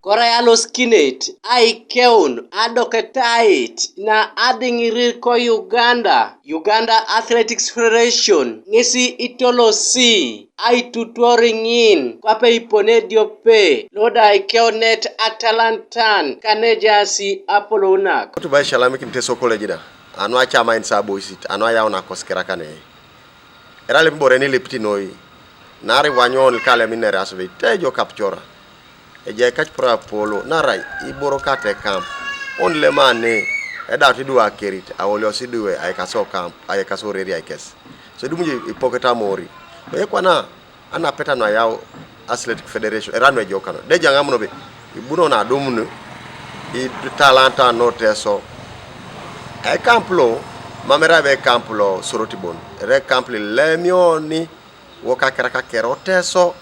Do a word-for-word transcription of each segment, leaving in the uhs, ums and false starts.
Kora yaloskinet aikeun adoketait na adiŋirir ko Uganda, Uganda Athletics Federation ŋesi itolosi aitutuor ŋin kwape ipone ediope loda ikeunet atalantan kanejaasi apolounak. Kotuba isalamikin Teso College da, anu acamain sa aboisit, anu ayaun akosikera kane. Era lep ibore ni lipiti noi, naarai wanyon kalem inere asubei tejo kapcora. Ejai kaciporo apolo, naarai iboro kate kamp. On lemane, edaut idwe akerit, aoliosi idwe aikaso kamp, aikaso reri aikes. So idumunyo ipoketa mori. Oye kwana, anapeta no ayau Athletic Federation, era no ejokano. Deja ŋamuno be, ibuno na adumunu, italanta no Teso. Ekamp lo, mamera be ekamp lo Soroti bon. Ere ekamp lo ilemioni, wok akera kakera o Teso,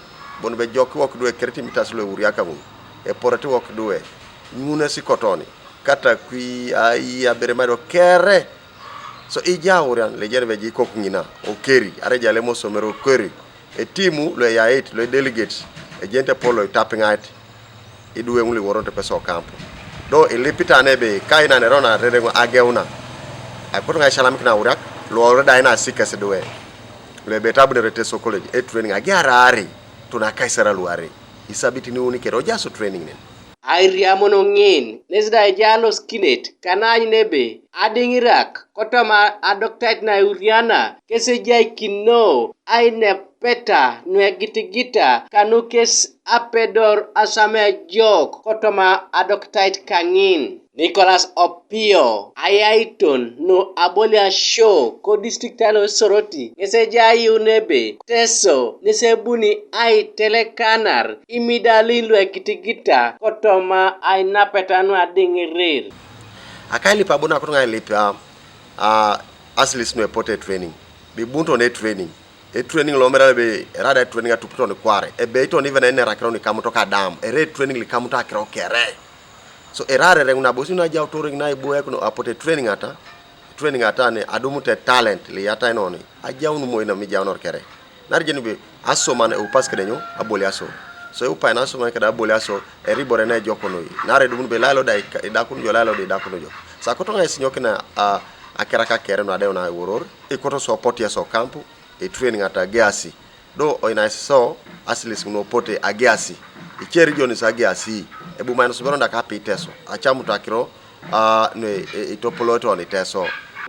bon be jok wok idwe ekeriti mitas lo euriaka ŋun. Eporeti wok idwe, ŋun esikotoni. Kata kwi, ai, abere mado kere. So ija aurian, lejen be jikok ŋina, okeri, are jale mosomero okeri. Etimu lo eyait, lo delegates, ejente polo itapiŋait, iduwe ŋul iworonto pesa okampu. Do ilipita nebe, kaina nerona rereŋo ageuna. Aikoto ŋa isalamik na auriak, luore da ina sikes duwe. Lo ebe tabunere Teso College, e training agiarari, tuna kaisara luare. Isabiti ni uni kere, ojaso training nen. Airiamun ŋin, nes da ejai alosikinet, kanaany nebe, adiŋirak, kotoma adokitait na euriana, kes ejaikino, ainepeta, nuegitigita, kanu kes apedor aswam ejok, kotoma adokitait kaŋin. Nicholas Opio, ayaiton nu aboliasio, ko district alo Soroti, ŋes ejai ayuun ebe, Teso, nes ebuni aitelekanar, imidalin luegitigita kotoma ainapeta nuadiŋirir. Akailip abu nakut ŋa ailip, a, a, asilis nuepote training. Bibunto ne training. E training lo mere be erada e training atuputon kware. Ebe iton even enerakiro ni kamuto kadam. Ere training li kamuto akiro kere. So erare reng na bosi na jau touring na ibu ek no apote training ata. Training ata ni adumute talent li ata inoni. Ajaun moi na mi jaunor kere. Nari jeni be aso man e upas kedenyo aboli aso. So e upai na aso man keda aboli aso, eri bore na ejok noi. Nari dumun be lailo da ika-, idakun jo, lailo da idakun jo. Sa koto ŋa isinyokina, a, akera kakere no adeu na woror. Ikoto so poti aso kampu, e training ata geasi. Do oina iso asilis ŋun opote ageasi. Ice regions ageasi. Ebu main subero da kapi Teso. Acamuto akiro, a, ne, e, itopoloto ni Teso.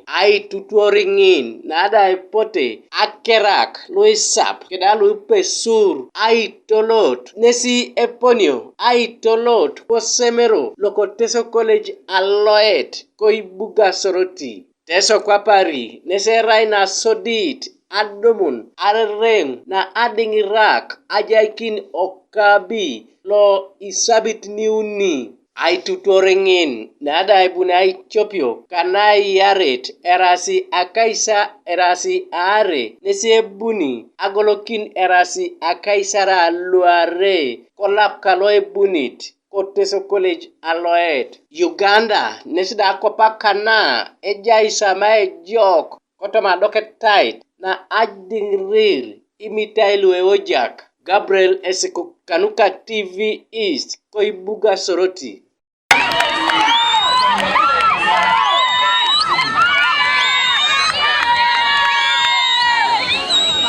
Aitutuor ŋin, nada epote akerak luisap, keda luipesur, aitolot, nesi eponio, aitolot, kosemero, loko Teso College aloet, koibuga Soroti. Teso kwapari, nes erai nasodit, adumun, arereŋ, na adiŋirak, ajaikin okabi, lo isabit niuni. Aitutuor ŋin, nada aibuni aicopio, kanaiyaret, erasi akaisa, erasi aare, nes ebuni, agolokin erasi akaisar aluare, kolap kalo ebunit, ko Teso College aloet. Uganda, nes da akwap kana, ejai isama ejok, kotoma adoketait, na adiŋirir, imitai lueojak. Gabriel Esikuk kanuka T V East, koibuga Soroti.